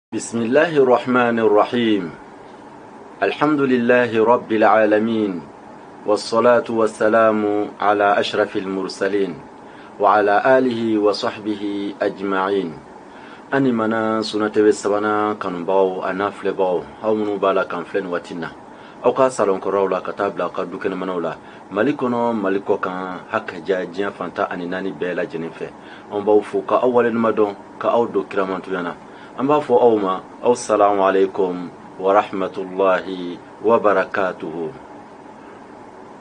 بسم الله الرحمن الرحيم الحمد لله رب العالمين والصلاة والسلام على أشرف المرسلين وعلى آله وصحبه أجمعين ani mana Sunna TV sabanan kanubagaw a n'a filɛbagaw aw minnu b'a la k'an filɛ nin waati na aw ka salon kɔrɔw la ka taa bila aw ka du kɛnɛmanaw la mali kɔnɔ mali kɔ kan hakaja diɲɛ fan 14 bɛɛ lajɛlen fɛ an b'aw fo ka aw waleɲuman dɔn ka aw don kiramantuya na an b'a fɔ aw ma aw salamu aleykum wa rahmatulahi wa barakatuhu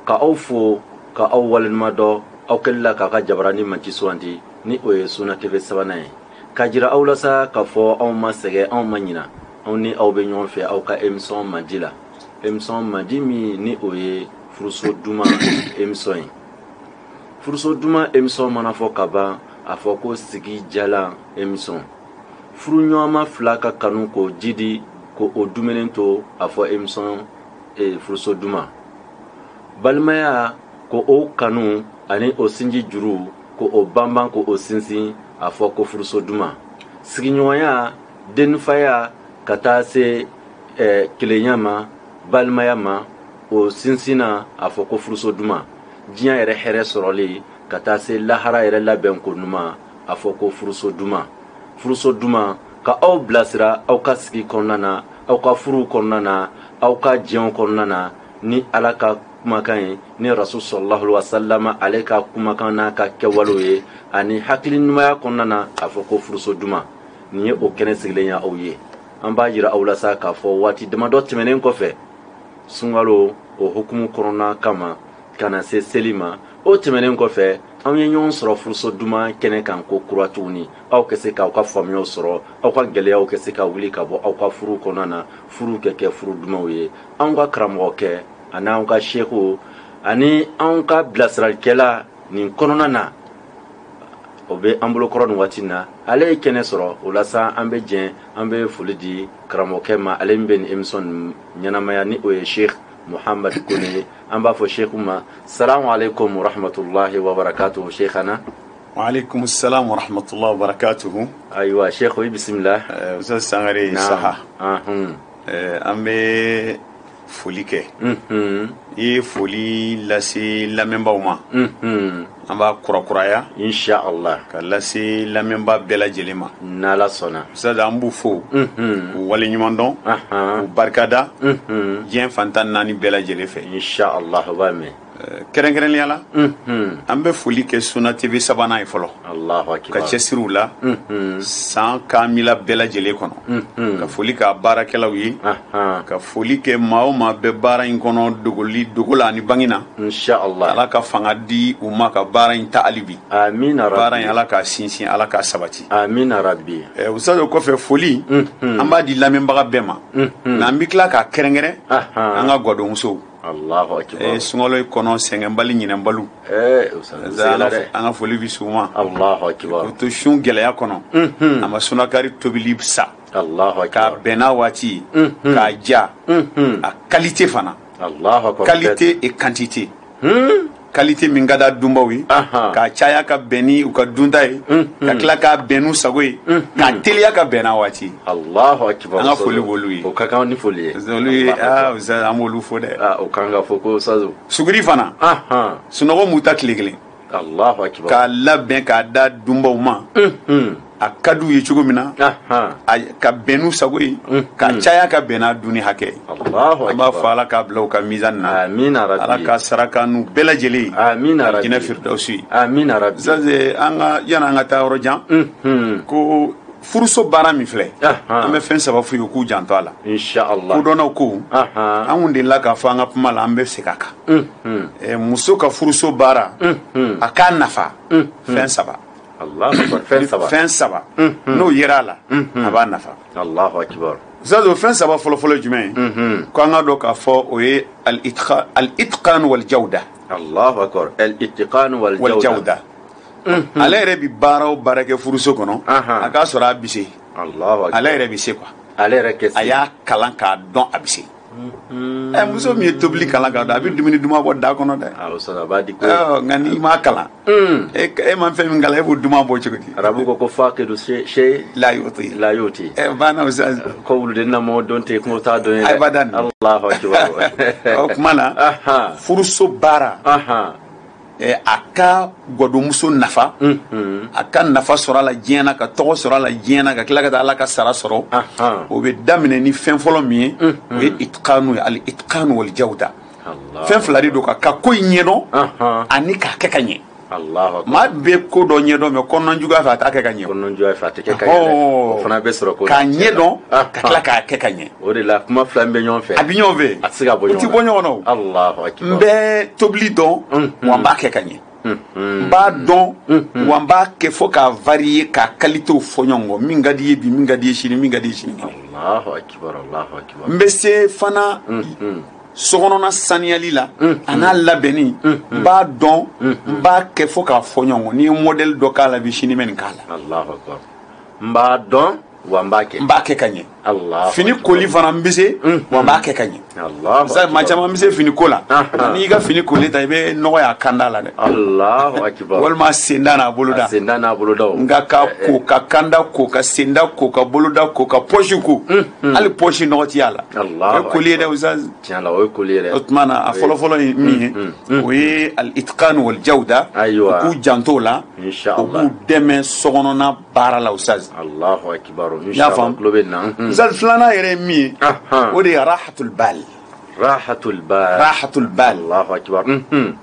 ka aw fo ka aw waleɲuman dɔn aw kɛli la k'a ka jabarani manci sugandi ni o ye Sunna TV sabanan ye k'a jira aw la sa k'a fɔ anw ma sɛgɛn anw ma ɲina anw ni aw bɛ ɲɔgɔn fɛ aw ka émission mandi la émission mandi min ni o ye furuso duman émission ye furuso duman émission mana fɔ ka ban a fɔ ko sigi jalan émission furuɲɔgɔnma fila ka kanu k'o jidi ko o dumuni to a fɔ émission furuso duman balimaya ko o kanu ani o sinji juru ko o banban ko o sinsin a fɔ ko furuso duman sigiɲɔgɔnya denfaya ka taa se kelenya ma balimaya ma o sinsinna a fɔ ko furuso duman diɲɛ yɛrɛ hɛrɛ sɔrɔli ka taa se lahara yɛrɛ labɛn ko ɲuman a fɔ ko furuso duman furuso duman ka aw bilasira aw ka sigi kɔnɔna na aw ka furuw kɔnɔna na aw ka diɲɛw kɔnɔna na ni ala ka kumakan ye ni rasul sallallahu alaihi wasallam ale ka kumakan n'a ka kɛwalew ye ani hakili ɲumanya kɔnɔna na a fɔ ko furuso duman nin ye o kɛnɛ sigilen ye aw ye an b'a jira aw la sa k'a fɔ waati damadɔ tɛmɛnen kɔfɛ sunkalo o hukumu kɔnɔna kama ka na se seli ma o tɛmɛnen kɔfɛ anw ye ɲɔgɔn sɔrɔ furuso duman kɛnɛ kan ko kura tuguni aw ka se k'aw ka faamuyaw sɔrɔ aw ka gɛlɛyaw ka se ka wuli ka bɔ aw ka furu kɔnɔna na furu kɛ kɛ furu dumanw ye anw ka karamɔgɔkɛ ani anw ka seku ani anw ka bilasiralikɛla nin kɔnɔna na o bɛ an bolokɔrɔ nin waati na ale ye kɛnɛ sɔrɔ o la sa an bɛ jɛn an bɛ foli di karamɔgɔkɛ ma ale min bɛ nin émission ɲɛnamaya ni o ye Sheikh Muhammad Kone ye an b'a fɔ Sheikh ma salamu aleykum wa rahmatulahi wa barakatuhu Sheikhana. Wa aleykum salam wa rahmatulahi wa barakatuhu. Ayiwa Sheikh i bisimila. Ustaz Sangare Saha. An bɛ foli kɛ. I ye foli lase lamɛnbaaw ma. An b'a kurakuraya. Inshallah. Ka lase lamɛnbaa bɛɛ lajɛlen ma. N'Ala sɔnna. Ustaz an b'u fo. K'u waleɲuman dɔn. K'u barikada. Diɲɛ fan 14 bɛɛ lajɛlen fɛ. Inshallah o b'a mɛn. Kɛrɛnkɛrɛnnenya la. An bɛ foli kɛ Sunna TV sabanan ye fɔlɔ. Allahu akbar. Ka cɛsiriw la. San kamila bɛɛ lajɛlen kɔnɔ. Ka foli k'a baarakɛlaw ye. Ka foli kɛ maa o maa bɛ baara in kɔnɔ dogoli dogo la ani bange na. Inshallah. Ala ka fanga di u ma ka baara in ta hali bi. Amina rabbi. Baara in Ala k'a sinsin Ala k'a sabati. Amina rabbi. Ustaz o kɔfɛ foli. An b'a di lamɛnbaga bɛɛ ma. Nka an bɛ tila k'a kɛrɛnkɛrɛn. An ka gwadonmusow. Allahu akbar. Sunkalo kɔnɔ sɛgɛnbali ɲinɛnbaliw. An ka foli bɛ s'u ma. Allahu akbar. K'u to sun gɛlɛya kɔnɔ. A ma sunakari tobili sa. Allahu akbar. K'a bɛn n'a waati ye. K'a ja. A qualité fana. Allahu akbar. Qualité et quantité. Qualité min ka d'a dunbaw ye. K'a caya ka bɛn ni u ka dunta ye. Ka tila k'a bɛn n'u sago ye. K'a teliya ka bɛn n'a waati ye. Allahu akbar. An ka foli b'olu ye. O ka kan ni foli ye. Olu ye aa Ustaz an b'olu fo dɛ. O kan ka fɔ ko Ustaz. Suguri fana. Sunɔgɔ m'u ta tile kelen. Allahu akbar. K'a labɛn k'a da dunbaw ma. A ka d'u ye cogo min na. Ka bɛn n'u sago ye. K'a caya ka bɛn n'a dunni hakɛ ye. Allahu akbar. An b'a fɔ Ala k'a bila u ka mizani na. Amina rabbi. Ala ka saraka n'u bɛɛ lajɛlen ye. Amina rabbi. Alijinɛ firidawusi ye. Amina rabbi. Ustaz an ka yanni an ka taa yɔrɔ jan. Ko furuso baara min filɛ. An bɛ fɛn saba f'u ye k'u janto a la. Inshallah. Kodɔnnaw ko. An kun delila k'a fɔ an ka kuma la an bɛ segin a kan. Muso ka furuso baara. A k'a nafa. Fɛn saba. Allahu akbar. Fɛn saba. Fɛn saba. N'o yera a la. A b'a nafa. Allahu akbar. Ustaz o fɛn saba fɔlɔfɔlɔ ye jumɛn ye? Ko an ka dɔn k'a fɔ o ye al-itqan wal jawda. Allahu akbar. Al-itqan wal jawda. Ale yɛrɛ bi baara o baara kɛ furuso kɔnɔ. A k'a sɔrɔ a bɛ se. Allahu akbar. Ale yɛrɛ bɛ se quoi. Ale yɛrɛ kɛ se. A y'a kalan k'a dɔn a bɛ se. Muso min ye tobili kalan ka dɔn a bɛ dumuni duman bɔ da kɔnɔ dɛ. Awɔ, a b'a di ko. Nka n'i m'a kalan. E ma fɛn min kalan, e b'o duman bɔ cogo di? Arabu ko faqidu shay la yuti. La yuti. Banna o sa. Ko wuluden na mɔgɔ dɔn tɛ kungo t'a dɔn ye dɛ. Abadan. Allahu akbar. O tuma na. Furuso baara. A ka gwadonmuso nafa. A ka nafa sɔrɔ a la diɲɛ na, ka tɔgɔ sɔrɔ a la diɲɛ na, ka tila ka taa Ala ka sara sɔrɔ. O bɛ daminɛ ni fɛn fɔlɔ min ye, o ye itqanu ye, al itqanu wal jawda. Fɛn fila de don, ka ko in ɲɛdɔn ani k'a kɛ ka ɲɛ. Maa bɛ ko dɔ ɲɛdɔn mɛ kɔnɔna juguya fɛ a t'a kɛ ka ɲɛ. Kɔnɔna juguya fɛ a tɛ kɛ ka ɲɛ dɛ. O fana bɛ sɔrɔ ko k'a ɲɛdɔn ka tila k'a kɛ ka ɲɛ. O de la kuma fila in bɛ ɲɔgɔn fɛ. A bɛ ɲɔgɔn fɛ. A tɛ se ka bɔ ɲɔgɔn na. O tɛ bɔ ɲɔgɔn na o. Allahu akbar. N bɛ tobili dɔn wa n b'a kɛ ka ɲɛ. N b'a dɔn wa n b'a kɛ fo k'a varier, k'a qualitéw fɔ ɲɔgɔn kɔ, min ka di ye bi, min ka di ye sini, min ka di ye sini. Allahu akbar, Allahu akbar. N bɛ se fana sokɔnɔna saniyali la a n'a labɛnni, n b'a dɔn, n b'a kɛ fo k'a fɔ ɲɔgɔn kɔ. N'i ye modèle dɔ k'a la bi, sini bɛ nin k'a la. Allahu akbar. N b'a dɔn wa n b'a kɛ. N b'a kɛ ka ɲɛ. Allahu. Fini koli fana n bɛ se wa n b'a kɛ ka ɲɛ. Allahu akbar. Maa caman bɛ se fini ko la. N'i y'i ka fini koli ta, i bɛ nɔgɔ y'a kanda la dɛ. Allahu akbar. Walima senda n'a boloda. A senda n'a boloda. Nka ka ko, ka kanda ko, ka senda ko, ka boloda ko, ka poche ko. Hali poche nɔgɔ ti y'a la. Allahu. O ye koli ye dɛ Ustaz. Tiɲɛ la, o ye koli ye dɛ. O tuma na a fɔlɔ-fɔlɔ ye min ye, o ye al itqan wal jawda. Ayiwa. U k'u janto o la. Inshallah. U k'u dɛmɛ sokɔnɔna baara la Ustaz. Allahu akbar. I y'a faamu? Tulo bɛ na. Ustaz, filanan yɛrɛ ye min ye, o de ye rahatul bal. Rahatul bal. Rahatul bal. Allahu akbar.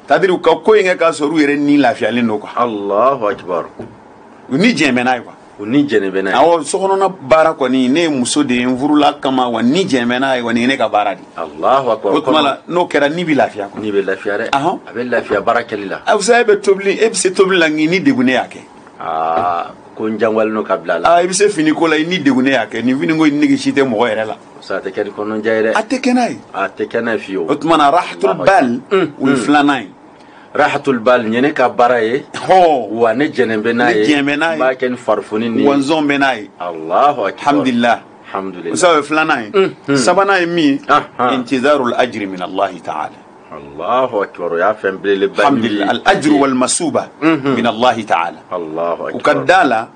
C'est-à-dire u ka ko in kɛ k'a sɔrɔ u yɛrɛ ni lafiyalen don quoi. Allahu akbar. U ni jɛn bɛ n'a ye quoi. U ni jɛn bɛ n'a ye. Awɔ, sokɔnɔna baara kɔni, ne ye muso de ye, n furula kama wa ni jɛn bɛ n'a ye wa nin ye ne ka baara de ye. Allahu akbar. O tuma la n'o kɛra ni bɛ lafiya quoi. Ni bɛ lafiya dɛ. A bɛ lafiya baara kɛli la. A e bɛ tobili, e bɛ se tobili la nka i ni degunnen y'a kɛ. Ko n janwalen don ka bila la. I bɛ se fini ko la, i ni degunnen y'a kɛ. Nin fini ko in nege si tɛ mɔgɔ yɛrɛ la. Sa a tɛ kɛ ni kɔnɔnajɛ ye dɛ. A tɛ kɛ n'a ye. A tɛ kɛ n'a ye fiyewu. O tuma na rahatul bal, o ye filanan ye. Rahatul bal nin ye ne ka baara ye. Wa ne jɛnen bɛ n'a ye. Ne jɛn bɛ n'a ye. N b'a kɛ ni farifoni ni. Wa n zɔn bɛ n'a ye. Allahu akbar. Alhamdulillah. Alhamdulillah. O sabu filanan ye. Sabanan ye min ye. Intizarul ajri min Allah ta'ala. Allahu akbar. O y'a fɛn belebeleba ye. Alhamdulillah. Al ajru wal masuba min Allah ta'ala. Allahu akbar. U ka da la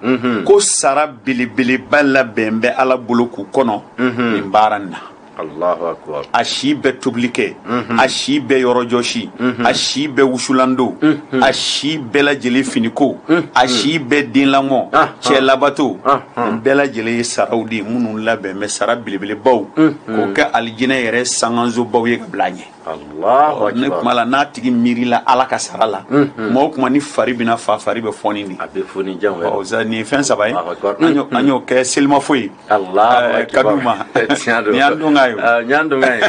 ko sara belebeleba labɛn bɛ Ala bolo k'u kɔnɔ nin baara in na. Allahu akbar. A si bɛɛ tobili kɛ, a si bɛɛ yɔrɔjɔsi, a si bɛɛ wusulandon, a si bɛɛ lajɛlen finiko, a si bɛɛ denlamɔ, cɛ labato, nin bɛɛ lajɛlen ye saraw de ye minnu labɛn bɛ sara belebelebaw k'o kɛ alijinɛ yɛrɛ sangansobaw ye ka bila a ɲɛ. Allahu akbar. Ne kuma la n'a tigi miirila Ala ka sara la, maa o kuma ni fari bɛna fa, fari bɛ fɔni de. A bɛ fɔni jan o. Nin ye fɛn saba ye, an y'o kɛ selimafo ye. Allahu akbar. Ka d'u ma. Tiɲɛ don. Nin y'an donkan ye. Nin y'an donkan ye.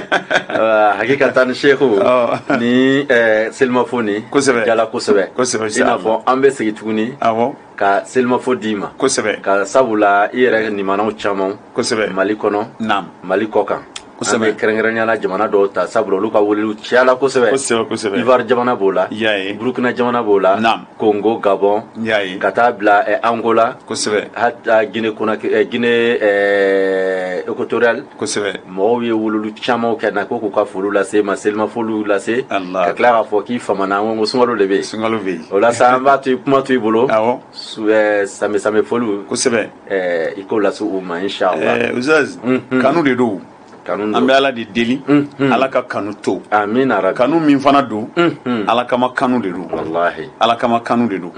Hakikatan Seku, ni selimafo ni. Kosɛbɛ. Jala kosɛbɛ. Kosɛbɛ. I n'a fɔ an bɛ segin tuguni. Awɔ. Ka selimafo d'i ma. Kosɛbɛ. Ka sabula i yɛrɛ nimanaw caman. Kosɛbɛ. Mali kɔnɔ. Naam. Mali kɔ kan. Kosɛbɛ. An bɛ kɛrɛnkɛrɛnnenya la jamana dɔw ta sabula olu ka weleliw cayala kosɛbɛ. Kosɛbɛ kosɛbɛ. Ivoire jamana b'o la. Y'a ye. Burukina jamana b'o la. Naam. Congo, Gabon. Y'a ye. Ka taa bila Angola. Kosɛbɛ. Hata Guinée Conakry, Guinée équatoriale. Kosɛbɛ. Mɔgɔw ye weleliw caman kɛ na ko k'u ka foliw lase ma, selimafoliw lase. Allah. Ka tila k'a fɔ k'i famana, an ko sunkalo de bɛ yen. Sunkalo bɛ yen. O la sa an b'a to kuma to i bolo. Awɔ. Same same foliw. Kosɛbɛ. I k'o lase u ma inshallah. Ustaz, kanu de don. An bɛ Ala de deli, Ala ka kanu to. Amina rabi. Kanu min fana don, Ala kama kanu de don. Wallahi. Ala kama kanu de don.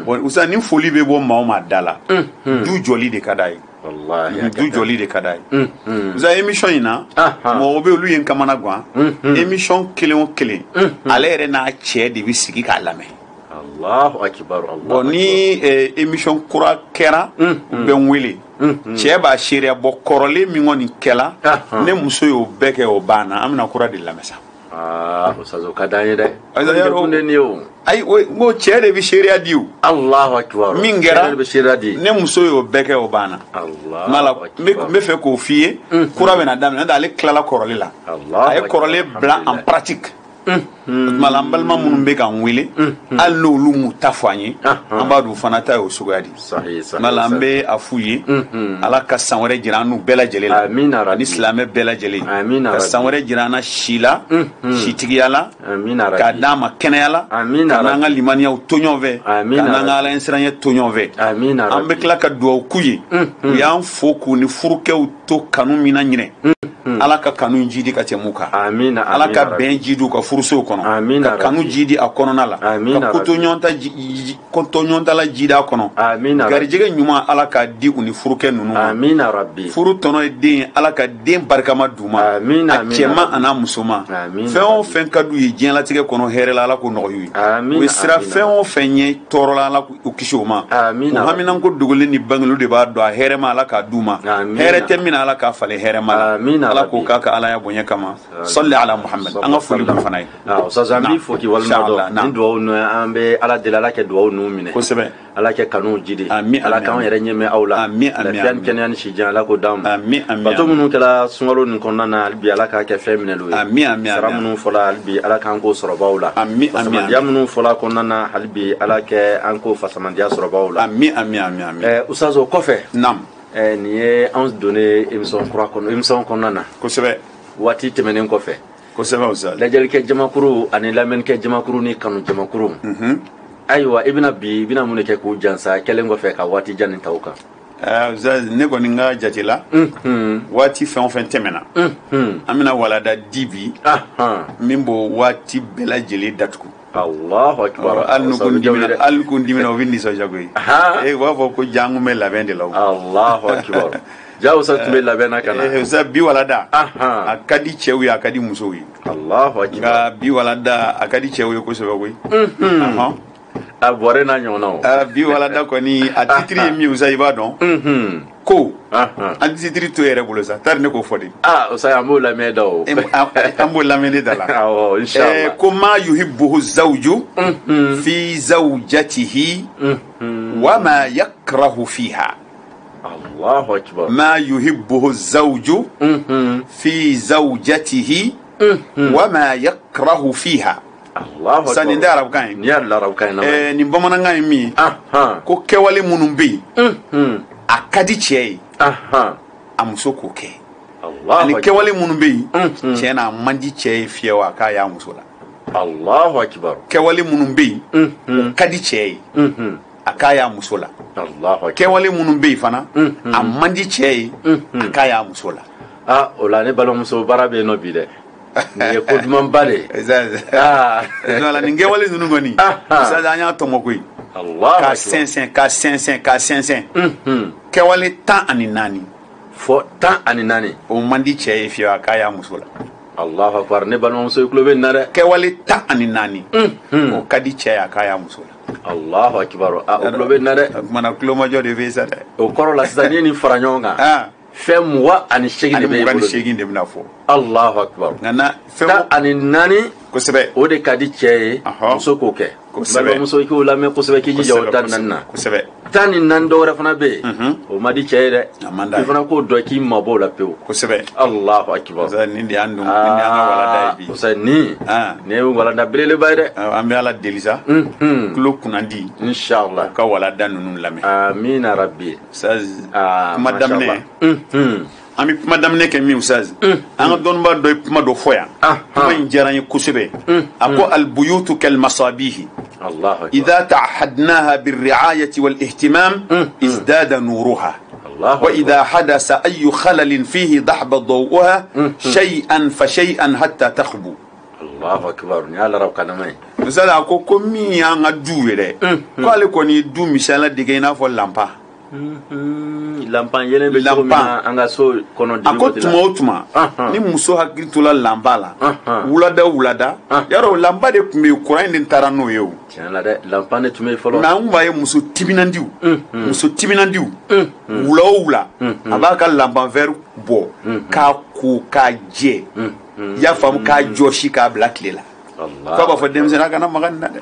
Bon Ustaz, ni foli bɛ bɔ maa o maa da la, du jɔli de ka d'a ye. Wallahi. Du jɔli de ka d'a ye. Ustaz, émission in na, mɔgɔw bɛ olu ye n kamana gan. Émission kelen o kelen, ale yɛrɛ n'a cɛ de bɛ sigi k'a lamɛn. Allahu akbar. Bon ni émission kura kɛra, u bɛ n wele. Cɛ b'a seereya bɔ kɔrɔlen min kɔni kɛla, ne muso y'o bɛɛ kɛ, o banna, an bɛna kura de lamɛn sa. Ustaz, o ka d'an ye dɛ. Ayi, n ko cɛ de bɛ seereya di o. Allahu akbar. Min kɛra, de bɛ seereya di. Ne muso y'o bɛɛ kɛ, o banna. Allahu akbar. N bɛ fɛ k'o f'i ye, kura bɛna daminɛ, n'o tɛ ale tilala kɔrɔlen la. A ye kɔrɔlen bila en pratique. O tuma la an balima minnu bɛ k'an wele, hali n'olu m'u ta fɔ an ye, an b'a dɔn u fana ta y'o suguya de ye. Tuma la an bɛ a f'u ye, Ala ka san wɛrɛ jira an n'u bɛɛ lajɛlen la, ani silamɛ bɛɛ lajɛlen, ka san wɛrɛ jira an na si la, sitigiya la, k'a d'an ma kɛnɛya la, ka n'an ka limaniyaw to ɲɔgɔn fɛ, ka n'an ka Ala ɲɛsiranɲɛ to ɲɔgɔn fɛ. An bɛ tila ka dugawu k'u ye, u y'an fo k'u ni furukɛw to kanu min na ɲinɛ, Ala ka kanu jidi ka tɛmɛ u kan, Ala ka bɛn jidi u ka furusow kɔnɔ, ka kanu jidi a kɔnɔna la, ka kotoɲɔgɔntala jidi a kɔnɔ, garijɛgɛ ɲuman Ala k'a di u ni furukɛ ninnu ma. Furu tɔnɔ ye den ye, Ala ka den barikama d'u ma, a cɛman a n'a musoman. Fɛn o fɛn ka d'u ye diɲɛlatigɛ kɔnɔ hɛrɛ la, Ala k'o nɔgɔya u ye. U ye sira fɛn o fɛn ye tɔɔrɔ la, Ala k'u kisi o ma. U haminanko dogolen ni bangelu de b'a dɔn, a hɛrɛma Ala k'a d'u ma, hɛrɛ tɛ min na Ala k'a falen hɛrɛma la, Ala k'o k'a ka Ala ya bonya kama. Salli ala Muhammad. An ka foli b'u fana ye. Ustaz, an b'i fo k'i walima dɔn. Nin dugawu ninnu, an bɛ Ala deli, Ala kɛ dugawu ninnu minɛ. Kosɛbɛ. Ala kɛ kanu jidi, Ala k'anw yɛrɛ ɲɛmɛ aw la, lafiya ni kɛnɛya ni sijan, Ala k'o d'an ma. Bato minnu kɛra sunkalo nin kɔnɔna na, hali bi Ala k'a kɛ fɛn minɛliw ye. Sara minnu fɔla, hali bi Ala k'an k'o sɔrɔbaw la. Fasamandiya minnu fɔla kɔnɔna na, hali bi Ala kɛ an k'o fasamandiya sɔrɔbaw la. Ustaz, o kɔfɛ, nin ye anw donnen émission kura kɔnɔ, émission kɔnɔna na. Kosɛbɛ. Waati tɛmɛnen kɔfɛ. Kosɛbɛ Ustaz. Lajɛlikɛ jamakuru ani lamɛnnikɛ jamakuru ni kanu jamakuru. Ayiwa, i bɛna bi, i bɛna mun de kɛ k'u jansa kɛlen kɔfɛ ka waati jan nin ta u kan? Ustaz, ne kɔni ka jate la, waati fɛn o fɛn tɛmɛna, an bɛna walada di bi min b'o waati bɛɛ lajɛlen datugu. Allahu akbar. Hali n'u kun dimina, u bɛ nisɔndiya koyi. U b'a fɔ ko ja an kun bɛ labɛn de la o. Allahu akbar. Ja Ustaz tun bɛ labɛn na ka na. Ustaz, bi walada a ka di cɛw ye, a ka di musow ye. Allahu akbar. Nka bi walada a ka di cɛw ye kosɛbɛ koyi. A bɔrɛ n'a ɲɔgɔnna o. Bi walada kɔni, a titiri ye min ye Ustaz, i b'a dɔn. Ko an titiri to yɛrɛ bolo sa, tari ne k'o fɔ de. Ustaz, an b'o lamɛn da o. An b'o lamɛn ne da la. Awɔ, inshallah. Ko ma yuhibbuhu zawju fi zawjatihi wa ma yakrahu fiha. Allahu akbar. Ma yuhibbuhu zawju fi zawjatihi wa ma yakrahu fiha. Sa nin tɛ arabukan ye. Nin y'a arabukan ye. Nin bamanankan ye min ye, ko kɛwale minnu bɛ yen, a ka di cɛ ye, a muso k'o kɛ. Ani kɛwale minnu bɛ yen, cɛ n'a man di cɛ ye fiyewu, a k'a y'a muso la. Allahu akbar. Kɛwale minnu bɛ yen, o ka di cɛ ye, a k'a y'a muso la. Kɛwale minnu bɛ yen fana, a man di cɛ ye, a k'a y'a muso la. O la ne balimamuso, baara bɛ yen nɔ bi dɛ. Nin ye ko dumanba de ye. Nin kɛwale ninnu kɔni, Ustaz, an y'a tɔmɔ koyi. K'a sɛnsɛn, k'a sɛnsɛn, k'a sɛnsɛn. Kɛwale 14. Fɔ 14. O man di cɛ ye fiyewu, a k'a y'a muso la. Allahu akbar. Ne balimamuso, i tulo bɛ nin na dɛ. Kɛwale 14. O ka di cɛ ye, a k'a y'a muso la. Allahu akbar. O tulo bɛ nin na dɛ. O kumana tulomajɔ de bɛ yen sa dɛ. O kɔrɔ la sisan, n'i ye nin fara ɲɔgɔn kan, fɛn 28 de bɛ e bolo. 28 de bɛna fɔ. Allahu akbar. Nka na fɛn 14. Kosɛbɛ. O de ka di cɛ ye, muso k'o kɛ. Kosɛbɛ. Balimamuso, i k'o lamɛn kosɛbɛ, k'i jija o 14 na. Kosɛbɛ. 14 dɔwɛrɛ fana bɛ yen, o man di cɛ ye dɛ. A man d'a ye. I fana k'o dɔn, k'i mabɔ o la pewu. Kosɛbɛ. Allahu akbar. Nin de y'an dun, nin de y'an ka walanda ye bi. Ustaz, nin ye walanda belebeleba ye dɛ. An bɛ Ala deli sa. Tulo kunnandi. Inshallah. U ka walanda ninnu lamɛn. Amina rabbi. Ustaz, kuma daminɛ. An bɛ kuma daminɛ kɛ min Ustaz, an ka dɔnnibaa dɔ ye kuma dɔ fɔ yan, kuma in diyara n ye kosɛbɛ. A ko albuyutu kalmasabihi idha ta'ahadnaha birri'ayati wal ihtimam izdada nuruha wa idha hadasa ayu khalalin fihi dahba daw'uha shay'an fa shay'an hatta takhbu. Allahu akbar. Nin y'a larabukan ye. Ustaz, a ko min y'an ka du ye dɛ, k'ale kɔni ye du misaliya dege i n'a fɔ lanpa. Lanpan yelen bɛ cogo min na an ka so kɔnɔ. A ko tuma o tuma ni muso hakili tola lanpa la, wulada o wulada, yarɔ lanpa de tun bɛ yen, kuran in de taara n'o ye o. Tiɲɛ la dɛ, lanpan de tun bɛ yen fɔlɔ. Mais an kun b'a ye muso timinandiw, muso timinandiw, wula o wula, a b'a ka lanpan vɛri bɔ k'a ko k'a jɛ, i y'a faamu, k'a jɔsi k'a bila tile la. K'a b'a fɔ denmisɛnnin a kana maga nin na dɛ.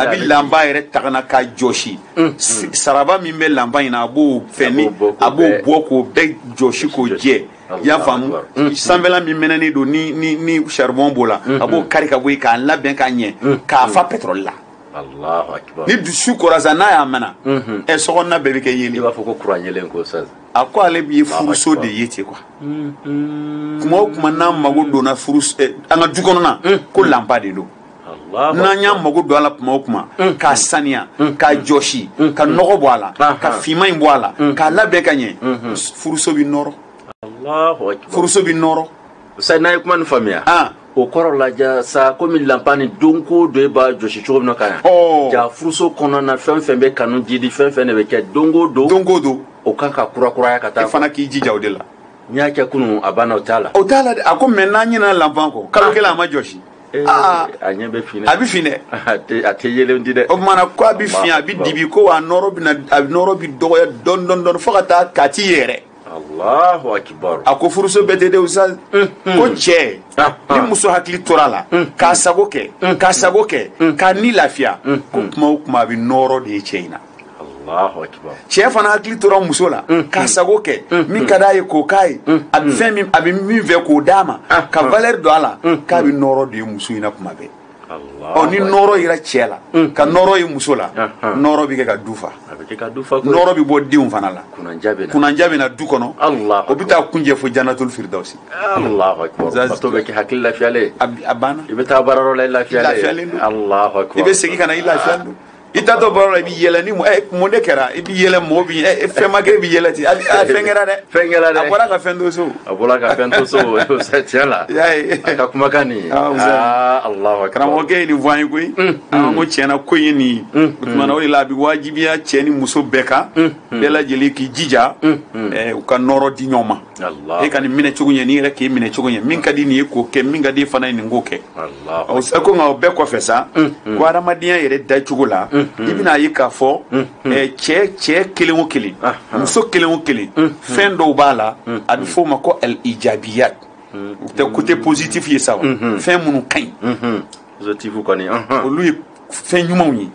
A bɛ lanpa yɛrɛ ta ka na k'a jɔsi. Saraba min bɛ lanpa in na, a b'o fɛn ni a b'o bɔ k'o bɛɛ jɔsi k'o jɛ. I y'a faamu, sanfɛla min mɛnɛnen don ni charbon b'o la, a b'o kari ka bɔ yen k'a labɛn k'a ɲɛ, k'a fa pétrole la. Allahu akbar. Ni dusu kora sa, n'a y'a mɛnna, ɛ, sokɔnɔna bɛɛ bɛ kɛ yeli. I b'a fɔ ko kuran yelen ko sa. A ko ale b'i furuso de ye ten quoi. Kuma o kuma n'an mago donna furu an ka du kɔnɔna, ko lanpa de don. N'an y'an mago don a la kuma o kuma, k'a saniya, k'a jɔsi, ka nɔgɔ bɔ a la, ka finman in bɔ a la, k'a labɛn ka ɲɛ, furuso bɛ nɔrɔ. Allahu akbar. Furuso bɛ nɔrɔ. Sa, n'a ye kuma nin faamuya, o kɔrɔ la sa, komi lanpa ni don ko don e b'a jɔsi cogo min na ka ɲa, ja furuso kɔnɔna na, fɛn fɛn bɛ kanu jidi, fɛn fɛn de bɛ kɛ don o don, don o don, o kan ka kurakuraya ka taa. E fana k'i jija o de la. N'i y'a kɛ kunun, a banna, o t'a la. O t'a la dɛ. A ko mɛ n'an ɲinɛna lanpan kɔ, kalo kelen a ma jɔsi, a ɲɛ bɛ fin dɛ. A bɛ fin dɛ. A tɛ yelen di dɛ. O tuma na ko a bɛ fin, a bɛ dibi, ko wa a nɔrɔ bɛ na, a nɔrɔ bɛ dɔgɔya dɔɔni dɔɔni dɔɔni fo ka taa k'a ti ye yɛrɛ. Allahu akbar. A ko furuso bɛɛ tɛ dɛ, Ustaz. Ko cɛ ni muso hakili tora a la k'a sago kɛ, k'a sago kɛ, k'a ni lafiya, ko kuma o kuma a bɛ nɔrɔ de ye cɛ in na. Allahu akbar. Cɛ fana hakili tora muso la k'a sago kɛ, min ka d'a ye k'o k'a ye, a bɛ fɛn min, a bɛ min fɛ k'o d'a ma, ka valeur don a la, k'a bɛ nɔrɔ de ye muso in na kuma bɛɛ. Ɔ, ni nɔrɔ yera cɛ la, ka nɔrɔ ye muso la, nɔrɔ bɛ kɛ ka du fa, nɔrɔ bɛ bɔ denw fana la, kunanja bɛ na du kɔnɔ, o bɛ taa kunjɛ fo janatul firdausi. Allahu akbar. Bato bɛ kɛ hakili lafiyalen. A banna. I bɛ taa baarayɔrɔ la, i lafiyalen. Allahu akbar. I bɛ segin ka na, i lafiyalen don. I taatɔ baro la, i bɛ yɛlɛ ni mun de kɛra, i bɛ yɛlɛ, mɔgɔ bɛ fɛn ma kɛ, i bɛ yɛlɛ ten, a fɛn kɛra dɛ, fɛn kɛra dɛ, a bɔra ka fɛn to so, a bɔra ka fɛn to so, tiɲɛ la, a ka kumakan nin, aa, Allahu akbar. Karamɔgɔkɛ ye nin fɔ an ye koyi, an ko tiɲɛna ko in ye nin ye. O tuma na o de la a bɛ wajibiya cɛ ni muso bɛɛ kan, bɛɛ lajɛlen k'i jija u ka nɔrɔ di ɲɔgɔn ma. E ka nin minɛ cogo ɲɛ, n'i yɛrɛ k'i minɛ cogo ɲɛ, min ka di nin ye k'o kɛ, min ka di fana ye nin k'o kɛ. O ko nka o bɛɛ kɔfɛ sa, ko adamadenya yɛrɛ dacogo la, i bɛna ye k'a fɔ cɛ kelen o kelen, muso kelen o kelen, fɛn dɔw b'a la, a bɛ f'o ma ko al ijabiyat, o tɛ côté positif ye sa wa, fɛn minnu ka ɲi, positif kɔni, olu ye fɛn ɲumanw ye,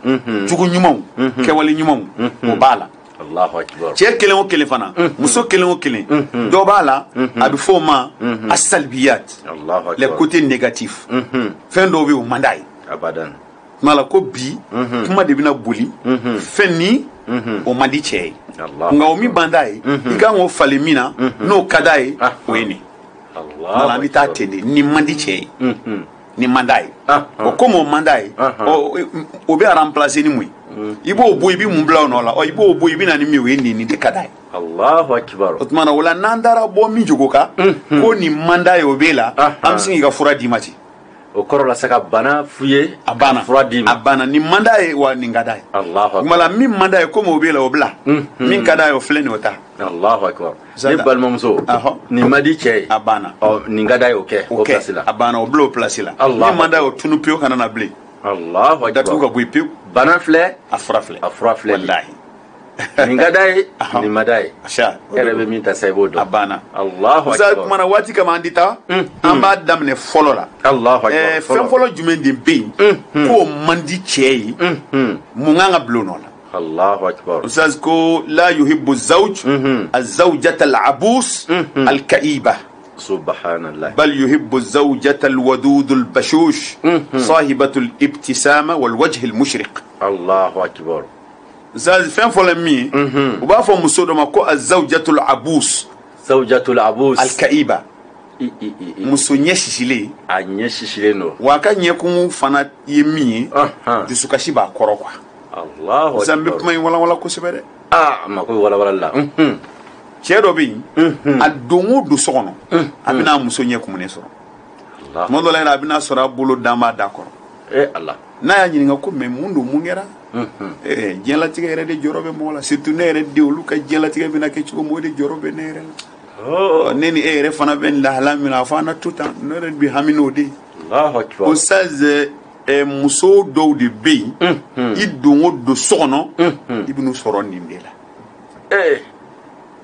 jogo ɲumanw, kɛwale ɲumanw, o b'a la. Allahu akbar. Cɛ kelen o kelen fana, muso kelen o kelen, dɔ b'a la, a bɛ f'o ma asalbiyat, les côtés négatifs, fɛn dɔw bɛ yen o man d'a ye. Abadan. Kuma la ko bi kuma de bɛna boli fɛn ni o man di cɛ ye, nka o min ban d'a ye, i kan k'o falen min na, n'o ka d'a ye, o ye nin. Kuma la an bɛ taa ten de, nin man di cɛ ye, nin man d'a ye, o komi o man d'a ye, o bɛ remplacer ni mun ye? I b'o bɔ, i bɛ mun bila o nɔ la? Ɔ, i b'o bɔ, i bɛ na ni min ye, o ye nin, nin de ka d'a ye. Allahu akbar. O tuma na o la n'an taara bɔ min jogo kan, ko nin man d'a ye, o b'e la, an bɛ sin k'i ka fura d'i ma ten. O kɔrɔ la sa ka bana f'u ye, a banna, fura d'i ma, a banna, nin man d'a ye wa nin ka d'a ye. Allahu akbar. Kuma la min man d'a ye, komi o b'e la, o bila, min ka d'a ye, o filɛ nin ye, o ta. Allahu akbar. Ne balimamuso, nin man di cɛ ye, a banna, ɔ, nin ka d'a ye, o kɛ o place la, a banna, o bila o place la. Min man d'a ye, o tunu pewu, kana na bilen. Allahu akbar. Datugu ka bɔ yen pewu. Bana filɛ, a fura filɛ, a fura filɛ. Walahi. Nin ka d'a ye, nin ma d'a ye. E yɛrɛ bɛ min ta sa, i b'o dɔn. A banna. Allahu akbar. Kuma na waati kama an ti taa, an b'a daminɛ fɔlɔ la. Allahu akbar. Fɛn fɔlɔ jumɛn de bɛ yen k'o man di cɛ ye, mun kan ka bila o nɔ la? Allahu akbar. Ustaz ko la yuhibbu zawj az-zawjata al-abus al-ka'iba. Subhanallah. Bal yuhibbu zawjata al-wadud al-bashush sahibatu al-ibtisama wal-wajh al-mushriq. Allahu akbar. Fɛn fɔlɔ min ye, u b'a fɔ muso dɔ ma ko azawjatul abus. Zawjatul abus alkaiba, muso ɲɛ sisilen, a ɲɛ sisilen don, wa a ka ɲɛkumu fana ye min ye, dusukasi b'a kɔrɔ quoi. Allahu akbar. N bɛ kuma in walawala kosɛbɛ dɛ. Aa, a mako bɛ walawala la. Cɛ dɔ bɛ yen, a don o don so kɔnɔ, a bɛna muso ɲɛ kumunen sɔrɔ. Tuma dɔ la yɛrɛ, a bɛna sɔrɔ a bolo dan b'a da kɔrɔ. Eh Allah. N'a y'a ɲininka ko mais mun don, mun kɛra? Diɲɛlatigɛ yɛrɛ de jɔrɔ bɛ mɔgɔ la, surtout ne yɛrɛ den, olu ka diɲɛlatigɛ bɛna kɛ cogo min, o de jɔrɔ bɛ ne yɛrɛ la. Ne ni e yɛrɛ fana bɛ lahala min na, a fɔ an na to tan, ne yɛrɛ bɛ hami n'o de ye. O saz, muso dɔw de bɛ yen, i don o don so kɔnɔ, i bɛ n'u sɔrɔ nin de la.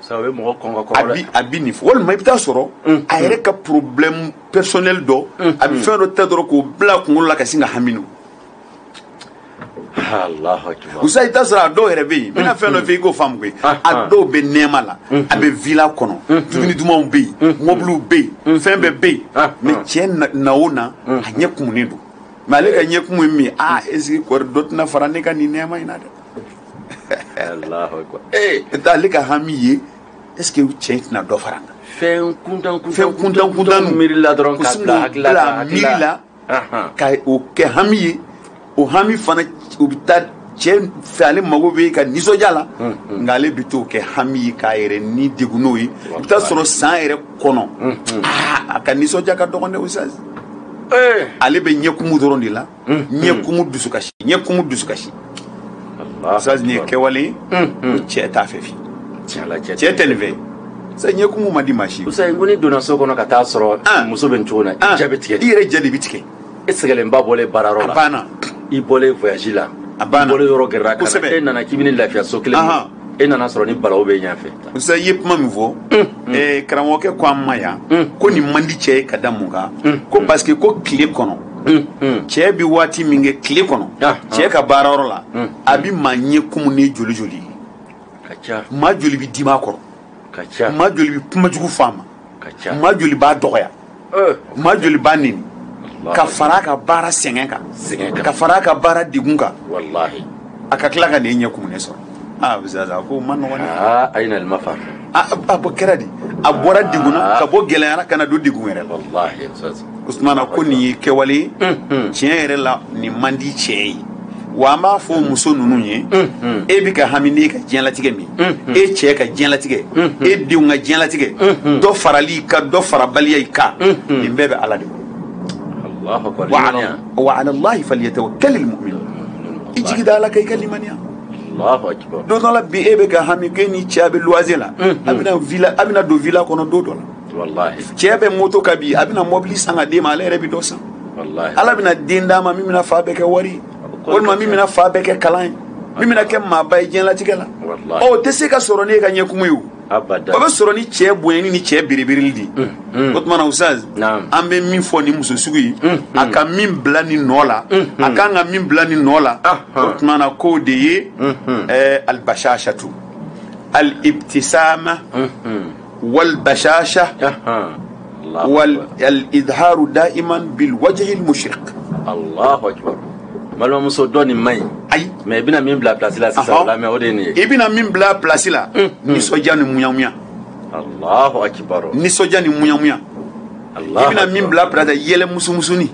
Sa, o bɛ mɔgɔ kɔn ka kɔrɔ dɛ. A bɛ nin fɔ, walima i bɛ taa sɔrɔ a yɛrɛ ka problème personnel dɔ, a bɛ fɛn dɔ ta dɔrɔn k'o bila kunkolo la ka sin ka hami n'o. Allahu akbar. Usa i t'a sɔrɔ a dɔw yɛrɛ bɛ yen, n bɛna fɛn dɔ f'i k'o faamu koyi. A dɔw bɛ nɛɛma la, a bɛ villa kɔnɔ, dumuni dumanw bɛ yen, mɔbiliw bɛ yen, fɛn bɛɛ bɛ yen, mais cɛ na o na a ɲɛ kumunen don. Mais ale ka ɲɛ kumu ye min ye, aa est ce que kɔri dɔ tɛna fara ne ka nin nɛɛma in na dɛ. Allahu akbar. Ale ka hami ye, est ce que cɛ tɛna dɔ fara n kan? Fɛn kuntan kuntan miiri la dɔrɔn k'a bila hakili la, miiri la ka o kɛ hami ye. O hami fana o bɛ taa cɛ fɛ, ale mago bɛ ka nisɔndiya la, nka ale bɛ t'o kɛ hami ye k'a yɛrɛ ni degun n'o ye. I bɛ taa sɔrɔ san yɛrɛ kɔnɔ, a ka nisɔndiya ka dɔgɔn dɛ Oustaz. Ale bɛ ɲɛkumu dɔrɔn de la, ɲɛkumu dusukasi, ɲɛkumu dusukasi. Oustaz, nin ye kɛwale ye, o cɛ t'a fɛ fiyewu. Cɛ tɛ nin fɛ. Sa ɲɛkumu ma di maa si. Oustaz, ko n'i donna so kɔnɔ ka taa sɔrɔ muso bɛ nin cogo la, i ja bɛ tigɛ. I yɛrɛ ja de bɛ tigɛ. E sɛgɛnlenba bɔlen baarayɔrɔ la. A banna. I bɔlen voyage la. A banna. I bɔlen yɔrɔ gɛrɛ ka na. E nana k'i bɛ lafiya so kelen kɔnɔ. E nana sɔrɔ ni balawu bɛ ɲɛfɛ. Oustaz, i ye kuma min fɔ, karamɔgɔkɛ ko an ma yan, ko nin man di cɛ ye ka da mun kan? Ko parce que ko tile kɔnɔ, cɛ bɛ waati min kɛ tile kɔnɔ, cɛ ka baarayɔrɔ la, a bɛ maa ɲɛ kumu ni joli joli ye. Ka ca. Maa joli bɛ dimi a kɔrɔ. Ka ca. Maa joli bɛ kuma jugu fɔ a ma. Ka ca. Maa joli b'a dɔgɔya. Maa joli b'a neni. Ka fara a ka baara sɛgɛn kan, ka fara a ka baara degun kan. Walahi. A ka tila ka nin ɲɛ kumunen sɔrɔ. Aa Oustaz, a ko ma nɔgɔn dɛ. Aa, a ye nalima fa. A bɔ kɛra di? A bɔra degun na ka bɔ gɛlɛya la ka na don degun yɛrɛ la. Walahi Oustaz. Ousmane, ko nin ye kɛwale ye, tiɲɛ yɛrɛ la nin man di cɛ ye. Wa an b'a fɔ muso ninnu ye, e bɛ ka hami n'e ka diɲɛlatigɛ min, e cɛ ka diɲɛlatigɛ, e denw ka diɲɛlatigɛ, dɔ farali ka dɔ farabaliya i kan, nin bɛɛ bɛ Ala de bolo. Wa ala Allahi falyatawakkalil mu'minun. I jigi da Ala kan, i ka limaniya. Allahu akbar. Don dɔ la bi e bɛ ka hami k'e ni cɛ bɛ luwanze la, a bɛna don villa kɔnɔ don dɔ la. Wallahi. Cɛ bɛ moto ka bi, a bɛna mobili san ka d'e ma, ale yɛrɛ bɛ dɔ san. Wallahi. Ala bɛna den d'a ma min bɛna fa bɛɛ kɛ wari ye, walima min bɛna fa bɛɛ kɛ kalan ye, min bɛna kɛ maaba ye diɲɛlatigɛ la. Wallahi. Ɔ, o tɛ se ka sɔrɔ n'e ka ɲɛkumu ye o. Abada. O bɛ sɔrɔ ni cɛ bonyani ni cɛ berebereli de ye. O tuma na Oustaz, an bɛ min fɔ ni muso sugu ye, a ka min bila nin nɔ la, a kan ka min bila nin nɔ la, o tuma na k'o de ye albashashatu, alibtisama, walbashasha, wal idharu daiman bilwajhi almushriq. Allahu akbar. Balimamuso dɔ nin man ɲi. Ayi. Mais i bɛna min bila place la sisan, o la, mais o de ye nin ye. I bɛna min bila place la, nisɔndiya ni muɲamuɲa. Allahu akbar. Nisɔndiya ni muɲamuɲa. I bɛna min bila place la, yɛlɛ musumusunin.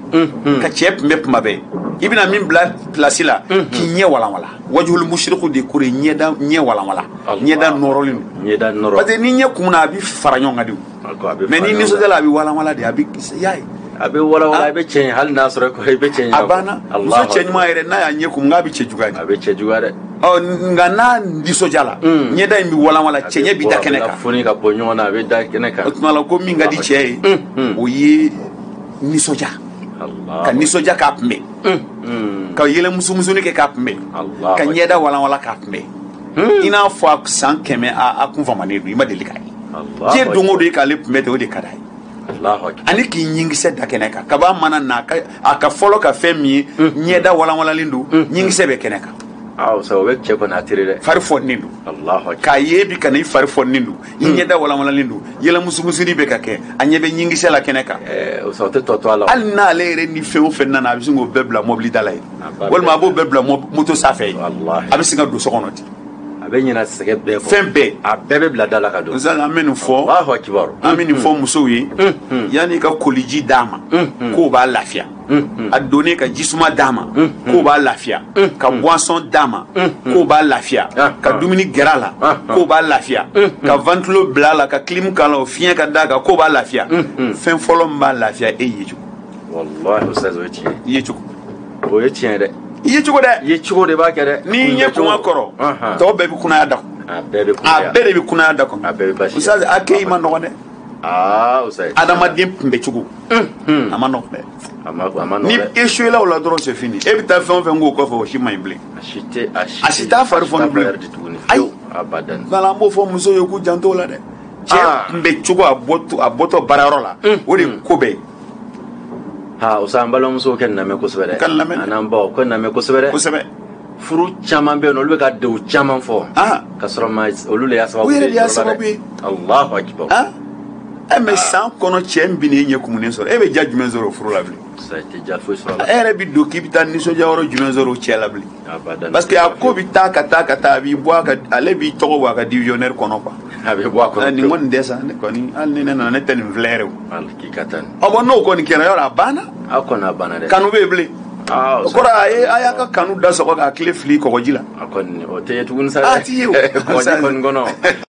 Ka cɛ kunbɛ kuma bɛɛ. I bɛna min bila place la, k'i ɲɛ walanwala. Wajhul mushriq de kɔrɔ ye ɲɛda, ɲɛ walanwala. Ɲɛda nɔrɔlen don. Ɲɛda nɔrɔ. Parce que ni ɲɛ kumuna, a bɛ fara ɲɔgɔn kan de. Mais ni nisɔndiya la, a bɛ walanwala de, a bɛ y'a ye. A bɛ walawala, a bɛ cɛ ɲɛ, hali n'a sɔrɔ i bɛ cɛ ɲɛ. A banna. Muso cɛ ɲuman yɛrɛ, n'a y'a ɲɛ kumu, k'a bɛ cɛ juguya de. A bɛ cɛ juguya dɛ. Ɔ, nka n'a nisɔndiya la, ɲɛda in bɛ walanwala, cɛɲɛ bɛ da kɛnɛ kan. A bɛ foni ka bɔ ɲɔgɔn na, a bɛ da kɛnɛ kan. O tuma la ko min ka di cɛ ye, o ye nisɔndiya. Ka nisɔndiya k'a kunbɛn. Ka yɛlɛ musumusunin kɛ k'a kunbɛn. Ka ɲɛda walanwala k'a kunbɛn. I n'a fɔ a san 100 a kun famanen don, i ma deli k'a ye. Diɲɛ don o don e k'ale kunbɛn ten, o de ka d'a ye. Ani k'i ɲinkisɛ da kɛnɛ kan, kaba mana na a ka fɔlɔ ka fɛn min ye, ɲɛda walanwalalen don, ɲinkisɛ bɛ kɛnɛ kan. O bɛ cɛ kɔni a teri dɛ. Fari fɔnnen don. K'a ye bi ka na i fari fɔnnen don, i ɲɛda walanwalalen don, yɛlɛ musumusunin bɛ ka kɛ, a ɲɛ bɛ ɲinkisɛ la kɛnɛ kan. O tɛ tɔ to a la. Hali n'ale yɛrɛ ni fɛn o fɛn nana, a bɛ sin k'o bɛɛ bila mobili da la yen, walima a b'o bɛɛ bila moto sanfɛ yen, a bɛ sin ka don so kɔnɔ ten. A bɛ ɲina sɛgɛ bɛɛ kɔ. Fɛn bɛɛ. A bɛɛ bɛ bila da la ka don. Oustaz, an bɛ nin fɔ. Allahu akbar. An bɛ nin fɔ musow ye. Yanni ka koliji d'a ma, k'o b'a lafiya. A donnen ka jisuma d'a ma, k'o b'a lafiya. Ka boisson d'a ma, k'o b'a lafiya. Ka dumuni gɛrɛ a la, k'o b'a lafiya. Ka ventilo bila a la, ka clim k'a la, o fiɲɛ ka d'a kan, k'o b'a lafiya. Fɛn fɔlɔ min b'a lafiya, e ye cogo. Wallahi Oustaz, o ye tiɲɛ ye. I ye cogo. O ye tiɲɛ dɛ. I ye cogo dɛ. I ye cogo de b'a kɛ dɛ. N'i ɲɛ kun kɔrɔ, tɔw bɛɛ bɛ kunnaya da kɔnɔ. A bɛɛ bɛ kunnaya. A bɛɛ de bɛ kunnaya da kɔnɔ. A bɛɛ bɛ basi. Oustaz, accueil ma nɔgɔn dɛ. Aa Oustaz. Adamaden kunbɛ cogo. A ma nɔgɔn dɛ. A ma nɔgɔn dɛ. Ni échoué la o la dɔrɔn, c'est fini. E bɛ taa fɛn o fɛn k'o kɔfɛ, o si man ɲi bilen. A si t'a fari foni bilen. Ayi. Abadan. Voilà, an b'o fɔ musow ye k'u janto o la dɛ. Cɛ kunbɛ cogo a bɔtɔ baarayɔrɔ la, o de ye ko bɛɛ ye. Ha, Oustaz, an balimamusow kɛ nin lamɛn kosɛbɛ dɛ. Ka nin lamɛn. A n'an baw kɛ nin lamɛn kosɛbɛ dɛ. Kosɛbɛ. Furu caman bɛ yen nɔ, olu bɛ ka degun caman fɔ. Ka sɔrɔ ma olu de y'a sababu ye. O yɛrɛ de y'a sababu ye. Allahu akbar. Mais san kɔnɔ cɛ min bɛ n'e ɲɛ kumunen sɔrɔ, e bɛ diya jumɛn sɔrɔ o furu la bilen? Sa i tɛ diya foyi sɔrɔ a la. E yɛrɛ bɛ don k'i bɛ taa nisɔndiya yɔrɔ jumɛn sɔrɔ o cɛ la bilen? Parce que a ko bɛ taa ka taa ka taa, a b'i bɔ a ka, ale b'i tɔgɔ bɔ a ka dictionnaire kɔnɔ quoi. A bɛ bɔ a kɔnɔ. Nin kɔni tɛ sa, ne kɔni hali ni ne nana ne tɛ nin filɛ yɛrɛ o. K'i ka taa nin. Ɔ bon, n'o kɔni kɛra yɔrɔ a banna. A kɔni a banna dɛ. Kanu bɛ yen bilen. O kɔrɔ a y'a ka kanu da sɔgɔ k'a tile fili kɔgɔji la. A kɔni o tɛ ye tuguni sa dɛ. A ti ye o. Kɔgɔji kɔni kɔnɔ.